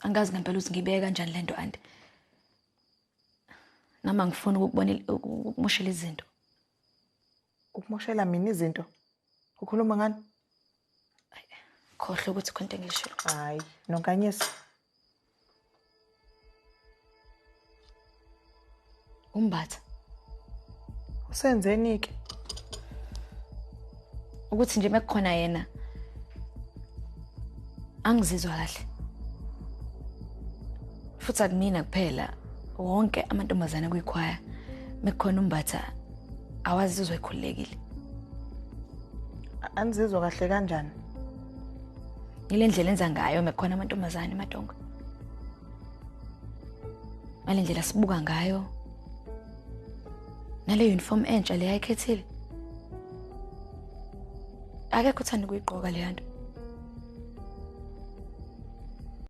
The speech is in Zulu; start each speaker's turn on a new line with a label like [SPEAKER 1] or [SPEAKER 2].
[SPEAKER 1] Angazi ngempela ukuthi ngibeke kanjani lento anti. Noma ngifuna ukukubona ukumoshela izinto.
[SPEAKER 2] Ukumoshela mina izinto? Ukhuluma ngani?
[SPEAKER 1] Khohlwa ukuthi khonto engishilo.
[SPEAKER 2] Hayi, Nonkanyiso.
[SPEAKER 1] Umbatha.
[SPEAKER 2] Usenzeni ke?
[SPEAKER 1] Ukuthi nje mekukhona yena angizizwa kahle. Futhi akumina kuphela, wonke amantombazane kwikhwaya mekukhona uMbatha awazizwa ekhululekile.
[SPEAKER 2] Anizizwa kahle kanjani?
[SPEAKER 1] Ngile ndlela enza ngayo mekukhona amantombazane emadongo. Ngale ndlela sibuka ngayo. Nale uniform entsha le ayikhethile. Akekho uthanda ukuyigqoka le nto.